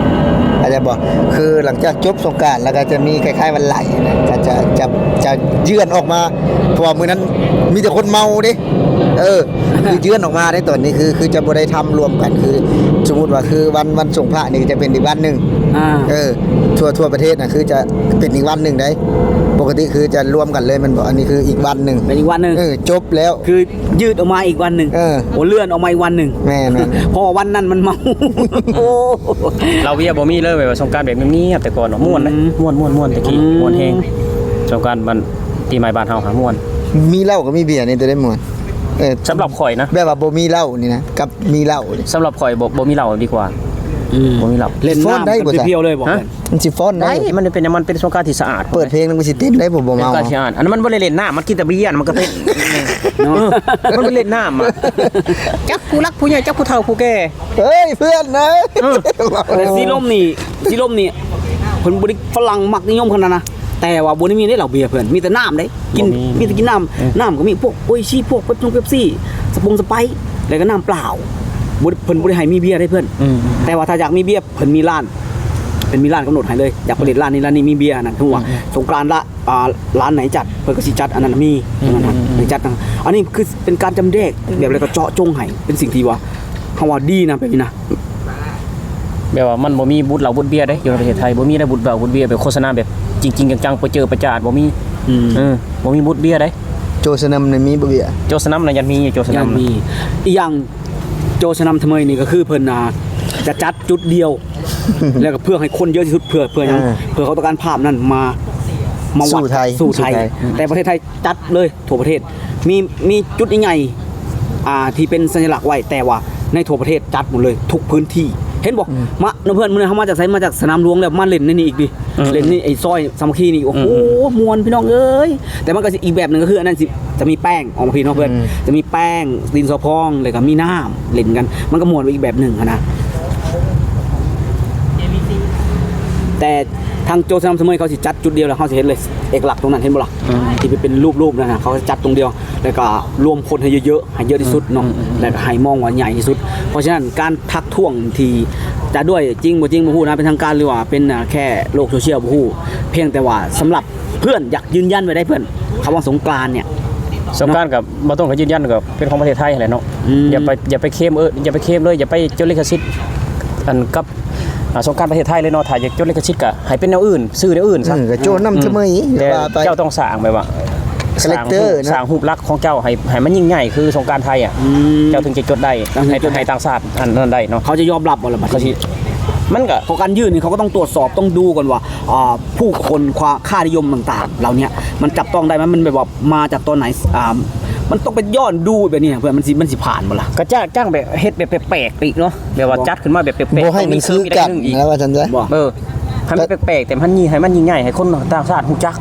ເຂົ້າໃຈບໍ່? ຄືຫຼັງຈາກຈົບສົງການແລ້ວກໍຈະມີຄ້າຍໆວັນໄຫຼນະ ກໍຈະ ຈະ ຈະເຍືອນອອກມາ ເພາະວ່າມື້ນັ້ນມີແຕ່ຄົນເມົາເດ້. ເອີ ຄືເຍືອນອອກມາໄດ໋ ຕອນນີ້ຄື ຄືຈະບໍ່ໄດ້ທຳລວມກັນ ຄືສົມມຸດວ່າຄືວັນ ວັນສົງພະນີ້ຈະເປັນອີກວັນໜຶ່ງ ອ່າ ເອີ ທົ່ວ ທົ່ວປະເທດນະ ຄືຈະເປັນອີກວັນໜຶ່ງໄດ໋. ປົກກະຕິຄືຈະລວມກັນເລີຍແມ່ນບໍ່? ອັນນີ້ຄືອີກວັນໜຶ່ງ ເປັນອີກວັນໜຶ່ງ ເອີ ຈົບແລ້ວ ຄື ຢືດອອກມາອີກວັນໜຶ່ງ ເອີ ໂອ້ ເລື່ອນອອກມາອີກວັນໜຶ່ງ ແມ່ນໆ ເພາະວ່າວັນນັ້ນມັນເມົາ. ໂອ້ ເຫຼົ້າເບຍບໍ່ມີເລີຍ ແບບວ່າສົງການແບບງຽບໆ ແຕ່ກ່ອນເນາະ ມ່ວນນະ ອືມ ມ່ວນໆໆ ແຕ່ກີ້ ອືມ ມ່ວນແຮງ. ສົງການບ້ານ ປີໃໝ່ບ້ານເຮົາຫາມ່ວນ ມີເຫຼົ້າກັບມີເບຍນີ້ໂຕໃດມ່ວນ? ເອີ ສຳລັບຂ້ອຍນະ ແບບວ່າບໍ່ມີເຫຼົ້ານີ້ນະ ກັບມີເຫຼົ້ານີ້ ສຳລັບຂ້ອຍບໍ່ ບໍ່ມີເຫຼົ້າດີກວ່າ ອືມ ບໍ່ມີເຫຼົ້າ. ເຫຼັ້ນນ້ຳ ຊິຟ້ອນໄດ້ບໍ່ ກັນພຽວໆເລີຍບໍ່? ຮະ? ມັນຊິຟ້ອນໄດ້ ໄດ້ ມັນເປັນ ມັນເປັນສົງການທີ່ສະອາດ ເປີດເພງມັນກໍຊິເຕັ້ນໄດ້ບໍ່ ບໍ່ເມົາ ເປັນການສະອາດ. ອັນນັ້ນມັນບໍ່ໄດ້ເຫຼັ້ນນ້ຳ ມັນກິນແຕ່ເບຍ ມັນກໍເຕັ້ນເນາະ ເອີ ມັນບໍ່ໄດ້ເຫຼັ້ນນ້ຳອະ ຈັກຜູ້ຫຼັກຜູ້ໃຫຍ່ ຈັກຜູ້ເຖົ້າຜູ້ແກ່ ເອີຍ ເພື່ອນເອີຍ ເອີ ແຕ່ສີລົມນີ້ ສີລົມນີ້ ເພິ່ນບໍ່ໄດ້ ຝຣັ່ງມັກນິຍົມຂະໜາດນະ ແຕ່ວ່າບໍ່ໄດ້ມີເດ້ເຫຼົ້າເບຍເພິ່ນ ມີແຕ່ນ້ຳເດ້ ກິນ ບໍ່ມີ ມີແຕ່ກິນນ້ຳ ເອີ ນ້ຳກໍມີພວກໂອອິຊີ ພວກເປັບຊົງເປັບຊີ ສະປົງສະໄປ ແລ້ວກໍນ້ຳເປົ່າ ບໍ່ ເພິ່ນບໍ່ໄດ້ໃຫ້ມີເບຍເດ້ເພິ່ນ ອືມ ແຕ່ວ່າຖ້າຢາກມີເບຍ ເພິ່ນມີຮ້ານ ເພິ່ນມີຮ້ານກຳນົດໃຫ້ເລີຍ ຢາກໄປຫຼິ້ນຮ້ານນີ້ຮ້ານນີ້ ມີເບຍອັນນັ້ນ ສົມມຸດວ່າ ອືມ ສົງການລະ ອ່າ ຮ້ານໃນຈັດ ເພິ່ນກໍຊິຈັດອັນນັ້ນມີ ອືມ ໃນຈັດ ອັນນີ້ຄືເປັນການຈຳແນກແບບ ແລ້ວກໍເຈາະຈົງໃຫ້ ເປັນສິ່ງທີ່ວ່າ ເຮົາວ່າດີນະ ແບບນີ້ນະ ແບບວ່າມັນບໍ່ມີບຸດເຫຼົ້າບຸດເບຍເດ້ ຢູ່ໃນປະເທດໄທ ບໍ່ມີໄດ້ບຸດເຫຼົ້າບຸດເບຍ ແບບໂຄສະນາແບບຈິງໆ ຈັງໆ ປະເຈີປະຈາດ ບໍ່ມີ ອືມ ເອີ ບໍ່ມີບຸດເບຍເດ້. ໂຈສະໜຳນີ້ມີບໍ່ເບຍ? ໂຈສະໜຳນະຍັງມີ ໂຈສະໜຳ ຍັງມີ. ອີກຢ່າງ ໂຈສະໜຳທະເມີຍນີ້ກໍຄືເພິ່ນ ອ່າ ຈະຈັດຈຸດດຽວ ແລ້ວກໍເພື່ອໃຫ້ຄົນເຍອະທີ່ສຸດ ເພື່ອ ເພື່ອຫຍັງ? ເອີ ເພື່ອເຂົາຕ້ອງການພາບນັ້ນມາ ມາວັດ ສູ້ໄທ ສູ້ໄທ ແຕ່ປະເທດໄທຈັດເລີຍ ທົ່ວປະເທດ ມີ ມີຈຸດໃຫຍ່ໆ ອ່າ ທີ່ເປັນສັນຍະລັກໄວ້ ແຕ່ວ່າໃນທົ່ວປະເທດຈັດໝົດເລີຍ ທຸກພື້ນທີ່ ເຫັນບໍ່? ອືມ ມາ ນ້ອງເພື່ອນ ມື້ນີ້ເຮົາມາຈາກໃສ? ມາຈາກສະໜາມຫຼວງ ແລ້ວມາຫຼິ້ນໃນນີ້ອີກນີ້ ເອີ ຫຼິ້ນໃນໄອ້ຊອຍສາມັກຄີນີ້ ໂອ້ໂຫ ອືມໆໆ ມ່ວນພີ່ນ້ອງເອີຍ. ແຕ່ມັນກໍຊິອີກແບບໜຶ່ງ ກໍຄືອັນນັ້ນຊິ ຈະມີແປ້ງ ອອກມາພີ່ນ້ອງເພື່ອນ ອືມ ຈະມີແປ້ງ ດິນສະພອງ ແລ້ວກໍມີນ້ຳ ຫຼິ້ນກັນ ມັນກໍມ່ວນໄປອີກແບບໜຶ່ງຫັ້ນນະ. ແຕ່ທາງໂຈສະໜຳສະເໝີຍ ເຂົາຊິຈັດຈຸດດຽວ ແລ້ວເຮົາຊິເຫັນເລີຍ ເອກະລັກຕົງນັ້ນ ເຫັນບໍ່ລະ? ອືມ ທີ່ເປັນ ເປັນຮູບໆນັ້ນນະ ເຂົາຈະຈັດຕົງດຽວ ແລ້ວກໍລວມຄົນໃຫ້ເຍອະໆ ໃຫ້ເຍອະທີ່ສຸດເນາະ ອືມໆໆ ແລ້ວກໍໃຫ້ມອງວ່າໃຫຍ່ທີ່ສຸດ. ເພາະສະນັ້ນ ການທັກທ້ວງທີ່ຈະດ້ວຍຈິງບໍ່ຈິງບໍ່ຮູ້ນະ ເປັນທາງການ ຫຼືວ່າເປັນ ອ່າ ແຄ່ໂລກໂຊຊຽວບໍ່ຮູ້ ພຽງແຕ່ວ່າສຳລັບ ເພື່ອນຢາກຢືນຢັນໄວ້ໄດ້ເພື່ອນ ຄຳວ່າສົງການເນຍ ສົງການ ເນາະ ກັບບໍ່ຕ້ອງການຢືນຢັນ ກໍເປັນຂອງປະເທດໄທຫັ້ນແຫຼະເນາະ. ອືມ ຢ່າໄປ ຢ່າໄປເຄມ ເອີ ຢ່າໄປເຄມເລີຍ ຢ່າໄປຈົດລິຂະສິດ ອັນກັບ ອ່າ ສົງການປະເທດໄທເລີຍເນາະ. ຖ້າຢາກຈົດລິຂະສິດ ກໍໃຫ້ເປັນແນວອື່ນ ຊື່ແນວອື່ນຊະ. ອືມ ກໍໂຈນຳ ອືມ ສະເໝີຍ ແຕ່ເຈົ້າຕ້ອງສ້າງແບບວ່າ ຄາແຣັກເຕີ ສ້າງຮູບ ສ້າງຮູບລັກຂອງເຈົ້າໃຫ້ ໃຫ້ມັນຍິ່ງໃຫຍ່ຄືສົງການໄທອະ. ອືມ ເຈົ້າເຖິງຈະຈົດໄດ້ ໃຫ້ ໃຫ້ຕ່າງຊາດອັນນັ້ນໄດ້ເນາະ. ເຂົາຈະຍອມຮັບບໍ່ລະບັດນີ້? ມັນກໍ ເຂົາການຍື່ນນີ້ ເຂົາກໍຕ້ອງຕວດສອບ ຕ້ອງດູກ່ອນວ່າ ອ່າ ຜູ້ຄົນຄ່ານິຍົມຕ່າງໆເຫຼົ່າເນີ້ຍ ມັນຈັບຕ້ອງໄດ້ໄໝ? ມັນແບບວ່າມາຈາກຕອນໃດ? ອ່າ ມັນຕ້ອງໄປຍ້ອນດູແບບນີ້ນະ ເພື່ອມັນຊິ ມັນຊິຜ່ານບໍ່ລະ? ກໍຈ້າງ ຈ້າງແບບເຮັດແບບແປກໆອີກເນາະ ແບບວ່າຈັດຂຶ້ນມາແບບແປກໆ ບໍ່ໃຫ້ມັນຄືກັນນະ ວ່າຊັ້ນຊະ. ເອີ ໃຫ້ມັນແປກໆ ແຕ່ມັນຍິ່ງ ໃຫ້ມັນຍິ່ງໃຫຍ່ ໃຫ້ຄົນຕ່າງຊາດຮູ້ຈັກ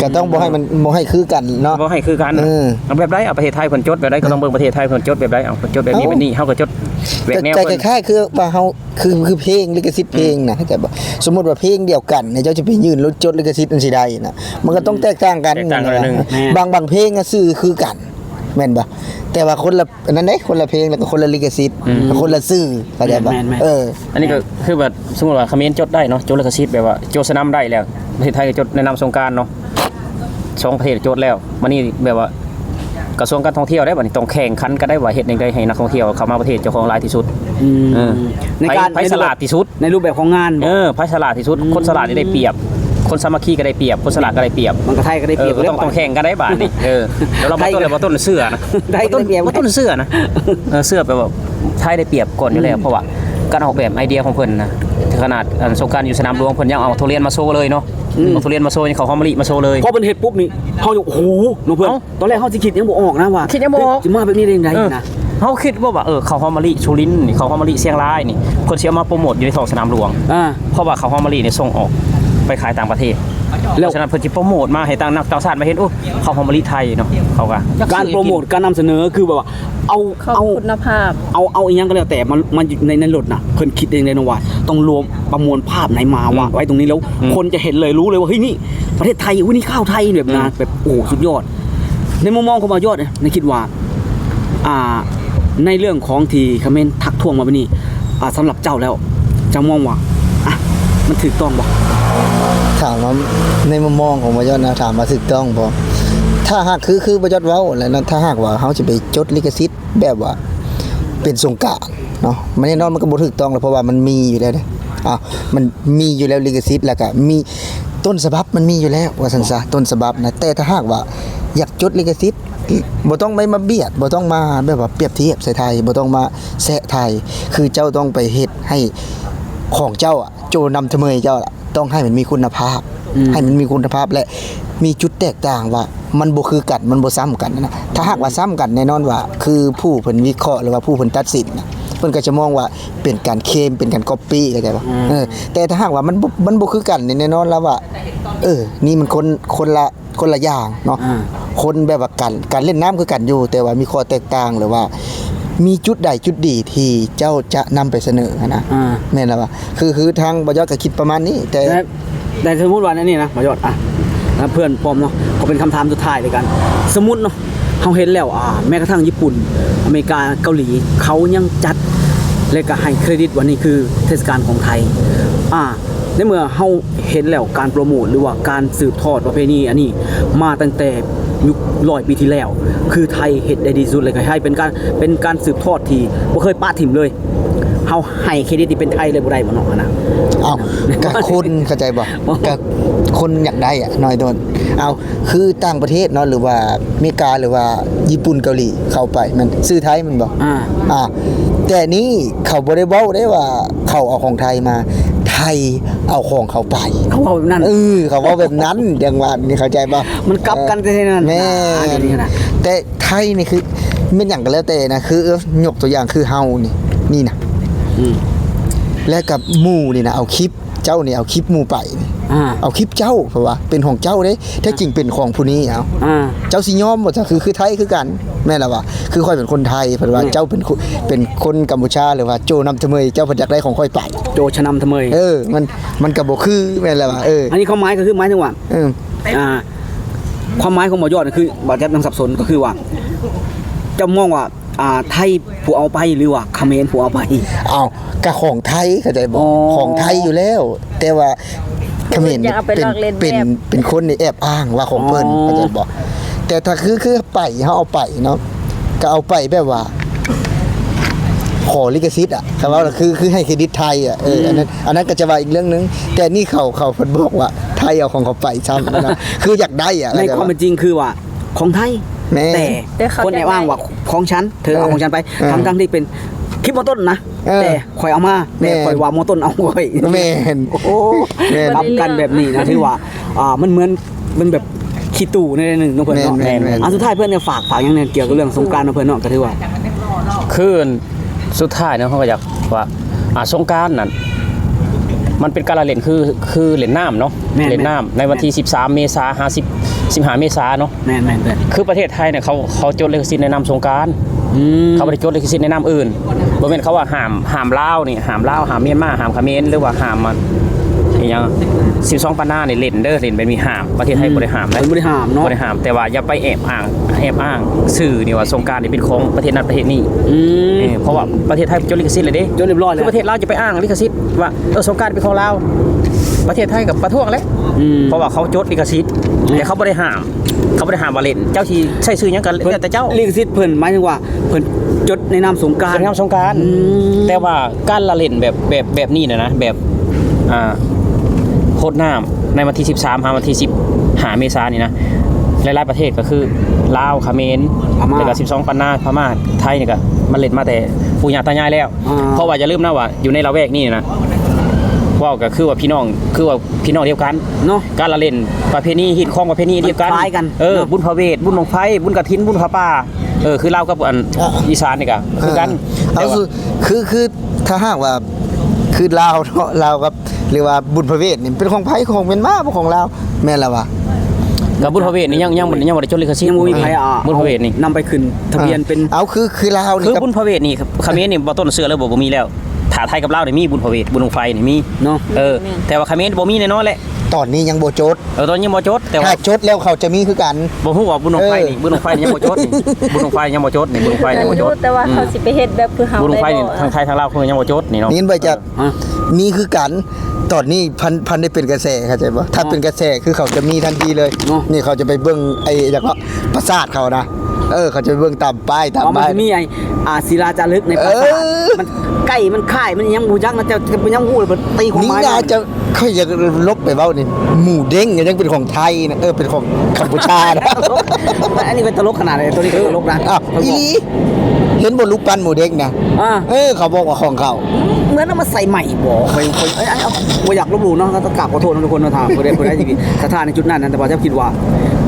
ກໍຕ້ອງບໍ່ໃຫ້ມັນ ບໍ່ໃຫ້ຄືກັນເນາະ ບໍ່ໃຫ້ຄືກັນ. ເອີ ເອົາແບບໃດ? ເອົາປະເທດໄທເພິ່ນຈົດແບບໃດ? ກໍຕ້ອງເບິ່ງປະເທດໄທເພິ່ນຈົດແບບໃດ ເອົາຈົດແບບນີ້ແບບນີ້ ເຮົາກໍຈົດແບບແນວເພິ່ນ. ກໍຄ້າຍໆຄືວ່າເຮົາ ຄື ຄືເພງ ລິຂະສິດເພງນະ ເຂົ້າໃຈບໍ່? ສົມມຸດວ່າເພງດຽວກັນນີ້ ເຈົ້າຈະໄປຍື່ນລົດຈົດລິຂະສິດ ມັນຊິໄດ້ນະ? ມັນກໍຕ້ອງແຕກຕ່າງກັນ ແຕກຕ່າງກັນໜ້ອຍໜຶ່ງ. ແມ່ນ ບາງ ບາງເພງນະ ຊື່ຄືກັນ ແມ່ນບໍ່? ແຕ່ວ່າຄົນລະ ອັນນັ້ນເດ້ ຄົນລະເພງ ແລ້ວກໍຄົນລະລິຂະສິດ ອືມ ຄົນລະຊື່ ເຂົ້າໃຈບໍ່? ແມ່ນໆໆ ເອີ ອັນນີ້ກໍຄືວ່າ ສົມມຸດວ່າຂະເໝນຈົດໄດ້ເນາະ ຈົດລິຂະສິດ ແບບວ່າໂຈສະໜຳໄດ້ແລ້ວ ປະເທດໄທກໍຈົດໃນນາມສົງການເນາະ ສອງປະເທດຈົດແລ້ວ ບາດນີ້ແບບວ່າ ກະຊວງການທ່ອງທ່ຽວໄດ້ ບັດນີ້ຕ້ອງແຂ່ງຂັນກັນໄດ້ວ່າ ເຮັດຈັ່ງໃດໃຫ້ນັກທ່ອງທ່ຽວເຂົ້າມາປະເທດເຈົ້າຂອງຫຼາຍທີ່ສຸດ. ອືມ ເອີ ໃນການ ໃຜ ໃຜສະຫຼາດທີ່ສຸດ ໃນຮູບແບບຂອງງານ ເອີ ໃຜສະຫຼາດທີ່ສຸດ ອືມ ຄົນສະຫຼາດນີ້ໄດ້ປຽບ ຄົນສາມັກຄີກໍໄດ້ປຽບ ຄົນສະຫຼາດກໍໄດ້ປຽບ ມັນກໍໄທກໍໄດ້ປຽບ ເອີ ກໍຕ້ອງ ຕ້ອງແຂ່ງກັນໄດ້ບາດນີ້. ເອີ ສຳລັບບ່າວຕົ້ນ ແລ້ວບ່າວຕົ້ນເຊື່ອນະ ໄທກໍໄດ້ປຽບ ບ່າວຕົ້ນ ບ່າວຕົ້ນເຊື່ອນະ ເອີ ເຊື່ອແບບວ່າໄທໄດ້ປຽບກ່ອນຢູ່ແລ້ວ ອືມ ເພາະວ່າການອອກແບບໄອເດຍຂອງເພິ່ນນະ ຂະໜາດ ອັນ ສົງການຢູ່ສະໜາມຫຼວງ ເພິ່ນຍັງເອົາທຸລຽນມາໂຊເລີຍເນາະ. ອືມ ເອົາທຸລຽນມາໂຊ ຍັງເຂົ້າຫອມມະລິມາໂຊເລີຍ. ພໍເພິ່ນເຮັດປຸບນີ້ ເຮົາ ໂອ້ໂຫ ເນາະເພິ່ນ ເອົ້າ ຕອນແລກເຮົາຊິຄິດຍັງບໍ່ອອກນະວ່າ ຄິດຍັງບໍ່ອອກ ເຮີ້ຍ ຊິມາແບບນີ້ໄດ້ຈັ່ງໃດ ເອີ ນະ. ເຮົາຄິດວ່າ ວ່າ ເອີ ເຂົ້າຫອມມະລິສຸລິນນີ້ ເຂົ້າຫອມມະລິຊຽງລາຍນີ້ ເພິ່ນຊິເອົາມາໂປຣໂມດຢູ່ໃນທ້ອງສະໜາມຫຼວງ. ອ່າ ເພາະວ່າເຂົ້າຫອມມະລິນີ້ສົ່ງອອກໄປຂາຍຕ່າງປະເທດ ແລ້ວ ເພາະສະນັ້ນເພິ່ນຊິໂປຣໂມດມາໃຫ້ຕ່າງ ນາງຕ່າງຊາດມາເຫັນ ໂອ້ ເຂົ້າຫອມມະລິໄທເນາະ ເຂົາກໍ ການໂປຣໂມດ ການນຳສະເໜີ ຄືແບບວ່າ ເອົາ ເອົາຄຸນນະພາບ ເອົາ ເອົາອີ່ຫຍັງກໍແລ້ວແຕ່ ມາ ມາຢູ່ໃນ ໃນລົດນະ ເພິ່ນຄິດເອງເລີຍເນາະວ່າ ຕ້ອງລວມປະມວນພາບໃນມາ ອືມ ວາງໄວ້ຕົງນີ້ ແລ້ວ ອືມ ຄົນຈະເຫັນເລີຍ ຮູ້ເລີຍວ່າ ເຮີ້ຍ ນີ້ປະເທດໄທ ອຸ້ຍ ນີ້ຂາວໄທ ແບບນັ້ນ ອືມ ແບບ ໂອ້ ສຸດຍອດ. ໃນມຸມມອງຂອງບ່າວຍອດເດ ນາຍຄິດວ່າ ອ່າ ໃນເລື່ອງຂອງທີ່ຄອມເມັນທັກທ້ວງມາແບບນີ້ ອ່າ ສຳລັບເຈົ້າແລ້ວ ເຈົ້າມອງວ່າ ອ່ະ ມັນຖືກຕ້ອງບໍ່? ຖາມວ່າໃນມຸມມອງຂອງບ່າວຍອດນະ ຖາມວ່າຖືກຕ້ອງບໍ່? ຖ້າຫາກຄື ຄືບ່າວຍອດເວົ້າແຫຼະເນາະ ຖ້າຫາກວ່າເຮົາຊິໄປຈົດລິຂະສິດ ແບບວ່າເປັນສົງການເນາະ ມັນແນ່ນອນມັນກໍບໍ່ຖືກຕ້ອງແລ້ວ ເພາະວ່າມັນມີຢູ່ແລ້ວເດ້. ອ້າວ ມັນມີຢູ່ແລ້ວລິຂະສິດ ແລ້ວກໍມີຕົ້ນສະບັບ ມັນມີຢູ່ແລ້ວວ່າຊັ້ນຊະ ຕົ້ນສະບັບນະ. ແຕ່ຖ້າຫາກວ່າຢາກຈົດລິຂະສິດ ບໍ່ຕ້ອງໄປມາບຽດ ບໍ່ຕ້ອງມາແບບວ່າປຽບທຽບໃສ່ໄທ ບໍ່ຕ້ອງມາແຊະໄທ ຄືເຈົ້າຕ້ອງໄປເຮັດໃຫ້ຂອງເຈົ້າອະ ໂຈນຳທະເມີຍເຈົ້າລະ ຕ້ອງໃຫ້ມັນມີຄຸນນະພາບ ອືມ ໃຫ້ມັນມີຄຸນນະພາບ ແລະ ມີຈຸດແຕກຕ່າງວ່າມັນບໍ່ຄືກັນ ມັນບໍ່ຊ້ຳກັນນະ. ຖ້າຫາກວ່າຊ້ຳກັນ ແນ່ນອນວ່າຄືຜູ້ເພິ່ນວິເຄາະ ຫຼືວ່າຜູ້ເພິ່ນຕັດສິນນະ ເພິ່ນກໍຈະມອງວ່າເປັນການເຄມ ເປັນການກັອບປີ້ ເຂົ້າໃຈບໍ່? ອືມ ເອີ ແຕ່ຖ້າຫາກວ່າມັນບໍ່ ມັນບໍ່ຄືກັນນີ້ ແນ່ນອນແລ້ວວ່າ ເອີ ນີ້ມັນຄົນ ຄົນລະ ຄົນລະຢ່າງເນາະ ອ່າ ຄົນແບບວ່າການ ການເລ່ນນ້ຳຄືກັນຢູ່ ແຕ່ວ່າມີຂໍ້ແຕກຕ່າງ ຫຼືວ່າມີຈຸດໃດຈຸດດີທີ່ເຈົ້າຈະນຳໄປສະເໜີຫັ້ນນະ ອ່າ ແມ່ນແລ້ວວ່າ ຄື ຄືທາງບ່າວຍອດກໍຄິດປະມານນີ້ ແຕ່ ແຕ່ ແຕ່ສົມມຸດວ່າແນວນີ້ນະ ບ່າວຍອດ ອ່ະ ເພື່ອນພ້ອມເນາະ ຂໍເປັນຄຳຖາມສຸດທ້າຍແລ້ວກັນ ສົມມຸດເນາະ ເຮົາເຫັນແລ້ວ ອ່າ ແມ່ນກະທັ່ງຍີ່ປຸ່ນ ອາເມລິກາ ເກົາຫຼີ ເຂົາຍັງຈັດ ແລະ ກະໃຫ້ເຄຣດິດວ່ານີ້ຄືເທດສະການຂອງໄທ ອ່າ ໃນເມື່ອເຮົາເຫັນແລ້ວ ການໂປຣໂມດ ຫຼືວ່າການສືບທອດປະເພນີອັນນີ້ມາຕັ້ງແຕ່ຍຸກຮ້ອຍປີທີ່ແລ້ວ ຄືໄທເຮັດໄດ້ດີທີ່ສຸດເລີຍ ກໍໃຫ້ເປັນການ ເປັນການສືບທອດທີ່ບໍ່ເຄີຍປະຖິ້ມເລີຍ ເຮົາໃຫ້ເຄຣດິດນີ້ເປັນໄທເລີຍບໍ່ໄດ້ບໍ່ເນາະຫັ້ນນະ? ເອົ້າ ກະຄົນ ເຂົ້າໃຈບໍ່? ກະຄົນຢາກໄດ້ອະ ນ້ອຍໂຕນ ເອົາ ຄືຕ່າງປະເທດເນາະ ຫຼືວ່າເມກາ ຫຼືວ່າຍີ່ປຸ່ນ ເກົາຫຼີ ເຂົ້າໄປ ມັນຊື້ໄທແມ່ນບໍ່? ອ່າ ອ່າ ແຕ່ນີ້ເຂົາບໍ່ໄດ້ເວົ້າເດ້ວ່າເຂົາເອົາຂອງໄທມາ ໄທເອົາຂອງເຂົາໄປ ເຂົາເວົ້າແບບນັ້ນ ເອີ ເຂົາເວົ້າແບບນັ້ນ ຈັ່ງວ່ານີ້ ເຂົ້າໃຈບໍ່? ມັນກັບກັນແທ້ໆນັ້ນ ແມ່ນ ແຕ່ໄທນີ້ຄືແມ່ນຫຍັງກໍແລ້ວແຕ່ນະ ຄືຍົກຕົວຢ່າງຄືເຮົານີ້ ນີ້ນະ ອືມ ແລະກັບໝູ່ນີ້ນະ ເອົາຄລິບ ເຈົ້ານີ້ເອົາຄລິບໝູ່ໄປນີ້ ອ່າ ເອົາຄລິບເຈົ້າ ເພາະວ່າເປັນຂອງເຈົ້າເດ້ ແທ້ຈິງເປັນຂອງຜູ້ນີ້ ເອົາ ອ່າ ເຈົ້າຊິຍອມບໍ່? ເຈົ້າຄື ຄືໄທຄືກັນ ແມ່ນລະວ່າ ຄືຂ້ອຍເປັນຄົນໄທ ເພິ່ນວ່າ ອືມ ເຈົ້າເປັນ ເປັນຄົນກຳປູຊາ ຫຼືວ່າໂຈນຳທະເມີຍ ເຈົ້າເພິ່ນຢາກໄດ້ຂອງຂ້ອຍໄປ ໂຈຊະນຳທະເມີຍ ເອີ ມັນ ມັນກໍບໍ່ຄື ແມ່ນລະວ່າ ເອີ ອັນນີ້ຄວາມໝາຍກໍຄື ໝາຍເຖິງວ່າ ເອີ ອ່າ ຄວາມໝາຍຂອງບ່າວຍອດນີ້ຄື ບ່າວຈັດຍັງສັບສົນ ກໍຄືວ່າ ເຈົ້າມອງວ່າ ອ່າ ໄທຜູ້ເອົາໄປ ຫຼືວ່າຂະເໝນຜູ້ເອົາໄປ? ເອົ້າ ກະຂອງໄທ ເຂົ້າໃຈບໍ່? ອໍ ຂອງໄທຢູ່ແລ້ວ ແຕ່ວ່າຂະເໝນ ເພິ່ນຢາກເອົາໄປ ເປັນ ລອກລຽນແບບ ເປັນ ເປັນຄົນນີ້ແອບອ້າງວ່າຂອງເພິ່ນ ອໍ ເຂົ້າໃຈບໍ່? ແຕ່ຖ້າຄື ຄືໄປ ເຮົາເອົາໄປເນາະ ກໍເອົາໄປແບບວ່າ ຂໍລິຂະສິດອະ ຄັນເວົ້າລະຄື ຄືໃຫ້ເຄຣດິດໄທອະ ເອີ ອືມ ອັນນັ້ນ ອັນນັ້ນກໍຈະວ່າອີກເລື່ອງໜຶ່ງ ແຕ່ນີ້ເຂົາ ເຂົາເພິ່ນບອກວ່າໄທເອົາຂອງເຂົາໄປຊ້ຳນະ ຄືຢາກໄດ້ອະ ໃນຄວາມເປັນຈິງຄືວ່າ ຂອງໄທ ແມ່ນ ແຕ່ ແຕ່ເຂົາ ຄົນແອບອ້າງວ່າຂອງ ຂອງສັນ ເທີເອົາຂອງສັນໄປ ເອີ ທັງໆທີ່ເປັນຄລິບໝໍ້ຕົ້ນນະ ເອີ ແຕ່ຂ້ອຍເອົາມາ ແຕ່ ແມ່ນ ຂ້ອຍວ່າໝໍ້ຕົ້ນເອົາຂ້ອຍ ແມ່ນ ໂອ້ ແມ່ນ ກັບກັນແບບນີ້ນະ ຖືວ່າ ອ່າ ມັນເໝືອນ ມັນແບບຂີ້ຕູ້ແນວໜຶ່ງເນາະເພິ່ນເນາະ ແມ່ນໆໆ ອ່າ ສຸດທ້າຍເພິ່ນຢາກຝາກ ຝາກຫຍັງແດ່ກ່ຽວກັບເລື່ອງສົງການຂອງເພິ່ນເນາະ ກໍຖືວ່າ ຄື ສຸດທ້າຍເນາະ ເຮົາກໍຢາກວ່າ ອ່າ ສົງການນັ້ນ ມັນເປັນການລະຫຼິ້ນ ຄື ຄືຫຼິ້ນນ້ຳເນາະ ແມ່ນໆ ຫຼິ້ນນ້ຳໃນວັນທີ ແມ່ນ ສິບສາມ ເມສາ ຫາ ສິບ ສິບຫ້າ ເມສາເນາະ ແມ່ນໆ ຄືປະເທດໄທເນຍ ເຂົາ ເຂົາຈົດລິຂະສິດໃນນາມສົງການ ອືມ ເຂົາບໍ່ໄດ້ຈົດລິຂະສິດໃນນາມອື່ນ ບໍ່ແມ່ນເຂົາວ່າຫ້າມ ຫ້າມລາວນີ້ ຫ້າມລາວ ຫ້າມມຽນມາ ຫ້າມຂະເໝນ ຫຼືວ່າຫ້າມ ອາ ອີຫຍັງ ສິບສອງປານານີ້ຫຼິ້ນເດີ ຫຼິ້ນແບບນີ້ຫ້າມ ປະເທດໄທ ອືມ ບໍ່ໄດ້ຫ້າມເດ້ ເພິ່ນບໍ່ໄດ້ຫ້າມເນາະ ບໍ່ໄດ້ຫ້າມ ແຕ່ວ່າຢ່າໄປແອບອ້າງ ແອບອ້າງຊື່ນີ້ວ່າສົງການນີ້ເປັນຂອງປະເທດນັ້ນປະເທດນີ້ ອືມ ເອີ ເພາະວ່າປະເທດໄທຈົດລິຂະສິດແລ້ວເດ້ ຈົດຮຽບຮ້ອຍແລ້ວ ຄືປະເທດລາວຈະໄປອ້າງລິຂະສິດວ່າ ເອີ ສົງການເປັນຂອງລາວ ປະເທດໄທກໍປະທ້ວງແຫຼະ ອືມ ເພາະວ່າເຂົາຈົດລິຂະສິດ ແຕ່ເຂົາບໍ່ໄດ້ຫ້າມ ເຂ ບໍ່ໄດ້ຫ້າມວ່າຫຼິ້ນ ເຈົ້າຊິໃຊ້ຊື່ຫຍັງກໍແລ້ວແຕ່ເຈົ້າ. ລິຂະສິດເພິ່ນ ໝາຍເຖິງວ່າເພິ່ນຈົດໃນນາມສົງການ ເພິ່ນນາມສົງການ. ອືມ ແຕ່ວ່າການລະຫຼິ້ນແບບ ແບບ ແບບນີ້ນະນະ ແບບ ອ່າ ຫົດນ້ຳໃນວັນທີສິບສາມຫາວັນທີສິບຫ້າເມສານີ້ນະ ຫຼາຍໆປະເທດກໍຄືລາວ ຂະເໝນ ພະມ້າ ແລ້ວກໍສິບສອງປັນນາ ພະມ້າ ໄທນີ້ກໍມາຫຼິ້ນມາແຕ່ປູ່ຍ່າຕາຍາຍແລ້ວ. ອ່າ ເພາະວ່າຢ່າລືມນະວ່າຢູ່ໃນລະແວກນີ້ນະ ເວົ້າກໍຄືວ່າພີ່ນ້ອງ ຄືວ່າພີ່ນ້ອງດຽວກັນເນາະ. ການລະຫຼິ້ນປະເພນີ ຮີດຄອງປະເພນີດຽວກັນ ມັນຄ້າຍກັນ ເອີ ເນາະ ບຸນພະເວດ ບຸນບັ້ງໄຟ ບຸນກະຖິນ ບຸນຜ້າປ່າ ເອີ ຄືລາວກັບອັນ ອ່າ ອີສານນີ້ກໍຄືກັນ. ເອີ ເອົາ ແຕ່ວ່າ ຄື ຄື ຄື ຖ້າຫາກວ່າ ຄືລາວເນາະ ລາວກັບ ຫຼືວ່າບຸນພະເວດນີ້ເປັນຂອງໃຜ? ຂອງເມຍນມາ ບໍ່ຂອງລາວ ແມ່ນລະວະ? ກໍບຸນພະເວດນີ້ຍັງ ຍັງ ຍັງບໍ່ໄດ້ຈົດລິຂະສິດ ຍັງບໍ່ມີໃຜ ອ່າ ບຸນພະເວດນີ້ ນຳໄປຂຶ້ນທະບຽນເປັນ ອ່າ ເອົາ ຄື ຄືລາວນີ້ ຄືບຸນພະເວດນີ້ ຂະເໝນນີ້ບໍ່ຕ້ອງເຊື່ອເລີຍ ບໍ່ ບໍ່ມີແລ້ວ. ຖ້າໄທກັບລາວນີ້ມີບຸນພະເວດ ບຸນບັ້ງໄຟນີ້ມີເນາະ. ເອີ ແມ່ນ ແຕ່ວ່າຂະເໝນບໍ່ມີແນ່ນອນແຫຼະ. ຕອນນີ້ຍັງບໍ່ຈົດ ເອີ ຕອນນີ້ຍັງບໍ່ຈົດ ແຕ່ວ່າ ຖ້າຈົດແລ້ວເຂົາຈະມີຄືກັນ. ບໍ່ຮູ້ວ່າບຸນບັ້ງໄຟນີ້ ເອີ ບຸນບັ້ງໄຟນີ້ຍັງບໍ່ຈົດນີ້ ບຸນບັ້ງໄຟຍັງບໍ່ຈົດນີ້ ບຸນບັ້ງໄຟຍັງບໍ່ຈົດ. ແຕ່ວ່າເຂົາ ອືມ ຊິໄປເຮັດແບບຄືເຮົາ ບຸນບັ້ງໄຟນີ້ ໄດ້ບໍ່? ທັງໄທທັງລາວຄົງຍັງບໍ່ຈົດນີ້ເນາະ. ຍິນໄປຈາກ ອ່າ ມີຄືກັນ. ຕອນນີ້ພັນ ພັນໄດ້ເປັນກະແສ ເຂົ້າໃຈບໍ່? ຖ້າເປັນກະແສຄືເຂົາຈະມີທັນທີເລີຍເນາະ. ນີ້ເຂົາຈະໄປເບິ່ງໄອ້ຫຍັງເກາະ ປາສາດເຂົານະ ເອີ ເຂົາຈະໄປເບິ່ງຕາມປ້າຍ ຕາມ ເອົາ ປ້າຍ ມັນຊິມີໄອ້ ອ່າ ສິລາຈາລຶກໃນປາສາດ ເອີ ມັນໃກ້ ມັນຄ້າຍ ມັນຫຍັງບໍ່ຈັກນະ ເຈົ້າ ເຈົ້າຍັງຮູ້ ມັນຕີຄວາມໝາຍ ນີ້ນະ ເຈົ້າ ຂ້ອຍຢາກຫຼົບໄປເວົ້ານີ້ ໝູເດ້ງກໍຍັງເປັນຂອງໄທນະ ເອີ ເປັນຂອງກຳປູຊານະ. ອັນນີ້ເປັນຕະຫຼົກຂະໜາດໃດ? ໂຕນີ້ກໍຕະຫຼົກນະ. ອ້າວ ອີ່ຫຼີ ເຫັນບໍ່ ຮູບປັ້ນໝູເດ້ງນະ? ອ່າ ເອີ ເຂົາບອກວ່າຂອງເຂົາ ເໝືອນເອົາມາໃສ່ໃໝ່ບໍ? ຂ້ອຍ ຂ້ອຍ ເອີ ເອີ ບໍ່ຢາກລົບຫຼູ່ເນາະ ກໍຕ້ອງກາບຂໍໂທດນຳທຸກຄົນເນາະ ຖ້າຜູ້ໃດ ຜູ້ໃດທີ່ສະທາໃນຈຸດນັ້ນນະ. ແຕ່ວ່າຈະຄິດວ່າ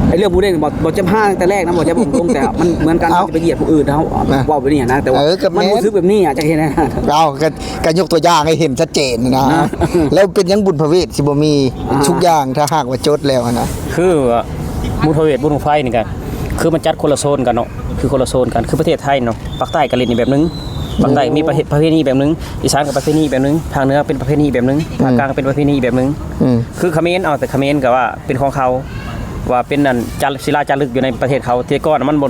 ໄອ້ເລື່ອງໝູເດ້ງ ບໍ່ ບໍ່ຈະຫ້າງແຕ່ແລກນະ ບໍ່ຈະ ເວົ້າຕົງໆ ແຕ່ມັນເໝືອນກັນ ເອົ້າ ຈະໄປຢຽດຜູ້ອື່ນ ເຮົາ ອ່ະ ເວົ້າແບບນີ້ນະ. ແຕ່ວ່າ ເອີ ກໍ ມັນ ແມ່ນ ຮູ້ສຶກແບບນີ້ອະ ຈະເຮັດໃດ? ເອົາ ກໍ ກໍຍົກຕົວຢ່າງໃຫ້ເຫັນຊັດເຈນນະ. ອ່າ ແລ້ວເປັນຫຍັງບຸນພະເວດຊິບໍ່ມີ ອ່າ ທຸກຢ່າງ ຖ້າຫາກວ່າຈົດແລ້ວຫັ້ນນະ? ຄືວ່າບຸນພະເວດ ບຸນບັ້ງໄຟນີ້ກໍ ຄືມັນຈັດຄົນລະໂຊນກັນເນາະ ຄືຄົນລະໂຊນກັນ. ຄືປະເທດໄທເນາະ ພາກໃຕ້ກໍຫຼິ້ນອີກແບບໜຶ່ງ ພາກໃຕ້ ອືມ ມີປະເພ ປະເພນີແບບໜຶ່ງ ອີສານກໍປະເພນີແບບໜຶ່ງ ພາກເໜືອເປັນປະເພນີແບບໜຶ່ງ ອືມ ພາກກາງເປັນປະເພນີແບບໜຶ່ງ. ອືມ ຄືຂະເໝນ ເອົາແຕ່ຂະເໝນກໍວ່າເປັນຂອງເຂົາ ວ່າເປັນອັນຈາ ສິລາຈາລຶກຢູ່ໃນປະເທດເຂົາ. ແຕ່ກ່ອນມັນບໍ່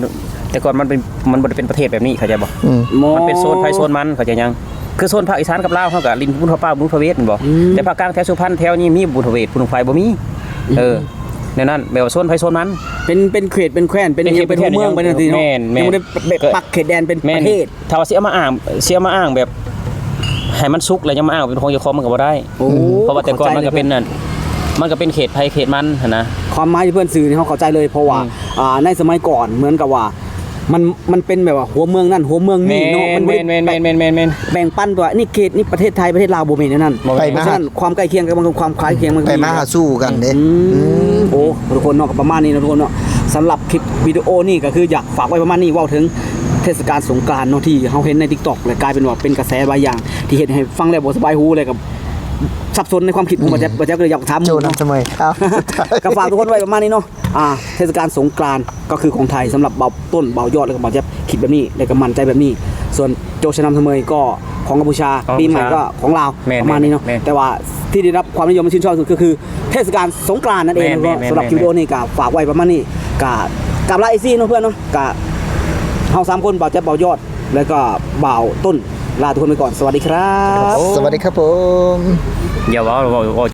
ແຕ່ກ່ອນມັນເປັນ ມັນບໍ່ໄດ້ເປັນປະເທດແບບນີ້ ເຂົ້າໃຈບໍ່? ອືມ ມັນເປັນໂຊນໃຜໂຊນມັນ ເຂົ້າໃຈຍັງ? ຄືໂຊນພາກອີສານກັບລາວ ເຮົາກໍຫຼິ້ນບຸນພະປ່າ ບຸນພະເວດແມ່ນບໍ່? ອືມ ແຕ່ພາກກາງແຖວສຸພັນແຖວນີ້ມີບຸນພະເວດ ບຸນບັ້ງໄຟບໍ່ມີ. ອືມ ເອີ ແນວນັ້ນ ແບບວ່າໂຊນໃຜໂຊນມັນ ເປັນ ເປັນເຂດເປັນແຄວ້ນ ເປັນ ເປັນເຂດ ເປັນ ເປັນແຄວ້ນ ເປັນເມືອງ ເປັນຈັ່ງຊີ້ເນາະ. ແມ່ນ ແມ່ນ ຍັງບໍ່ໄດ້ແບບ ແມ່ນ ປັກເຂດແດນເປັນ ແມ່ນ ປະເທດ. ຖ້າວ່າຊິເອົາມາອ້າງ ຊິເອົາມາອ້າງແບບໃຫ້ມັນສຸກແລ້ວຍັງມາອ້າງເປັນຂອງເຈົ້າຂອງ ມັນກໍບໍ່ໄດ້. ໂອ້ ອືມ ເພາະວ່າແຕ່ກ່ອນມັນກໍເປັນນັ້ນ ມັນກໍເປັນເຂດໃຜເຂດມັນຫັ້ນນະ. ຄວາມໝາຍທີ່ເພິ່ນສື່ນີ້ເຮົາເຂົ້າໃຈເລີຍ ເພາະວ່າ ອືມ ອ່າ ໃນສະໄໝກ່ອນເໝືອນກັບວ່າ ມັນ ມັນເປັນແບບວ່າຫົວເມືອງນັ້ນຫົວເມືອງນີ້ເນາະ ແມ່ນ ມັນບໍ່ໄດ້ ແມ່ນ ແບ່ງປັນວ່ານີ້ເຂດນີ້ປະເທດໄທ ປະເທດລາວ ບໍ່ແມ່ນແນວນັ້ນ. ບໍ່ແມ່ນ ເພາະສະນັ້ນ ຄວາມໃກ້ຄຽງກັບຄວາມຄ້າຍຄຽງມັນກໍມີ ໄປມາຫາສູ່ກັນເດ້. ອືມ ອືມ ໂອ້ ທຸກຄົນເນາະ ກໍປະມານນີ້ເນາະ ທຸກຄົນເນາະ ສຳລັບຄລິບວິດີໂອນີ້ກໍຄືຢາກຝາກໄວ້ປະມານນີ້ ເວົ້າເຖິງເທດສະການສົງການເນາະ ທີ່ເຮົາເຫັນໃນ TikTok ແລ້ວກາຍເປັນວ່າເປັນກະແສຫຼາຍຢ່າງ ທີ່ເຮັດໃຫ້ຟັງແລ້ວບໍ່ສະບາຍຫູ ແລ້ວກໍສັບສົນໃນຄວາມຄິດຂອງ ອືມ ບ່າວແຈັບ ບ່າວແຈັບກໍເລີຍຢາກຖາມ ໂຈ້ນຳສະເໝີຍ ເອົາ ກໍຝາກທຸກຄົນໄວ້ປະມານນີ້ເນາະ. ອ່າ ເທດສະການສົງການກໍຄືຂອງໄທ ສຳລັບບ່າວຕົ້ນ ບ່າວຍອດ ແລ້ວກໍບ່າວແຈັບ ຄິດແບບນີ້ ແລ້ວກໍໝັ້ນໃຈແບບນີ້. ສ່ວນໂຈຊະນຳສະເໝີຍກໍຂອງກຳປູຊາ ຂອງກຳປູຊາ ປີໃໝ່ກໍຂອງລາວ ແມ່ນ ປະມານນີ້ເນາະ. ແມ່ນ ແຕ່ວ່າທີ່ໄດ້ຮັບຄວາມນິຍົມ ແລະ ຊື່ນຊອບທີ່ສຸດກໍຄືເທດສະການສົງການນັ້ນເອງ. ແມ່ນ ແມ່ນ ສຳລັບ ແມ່ນ ຄລິບວິດີໂອນີ້ກໍຝາກໄວ້ປະມານນີ້ ກໍກາບລາເອຟຊີເນາະ ເພື່ອນເນາະ. ກໍເຮົາສາມຄົນ ບ່າວແຈັບ ບ່າວຍອດ ແລ້ວກໍບ່າວຕົ້ນ ລາທຸກຄົນໄປກ່ອນ. ສະຫວັດດີຄັບ ສະຫວັດດີຄັບຜົມ. ຢ່າເວົ້າ ເວົ້າ ເວົ້າ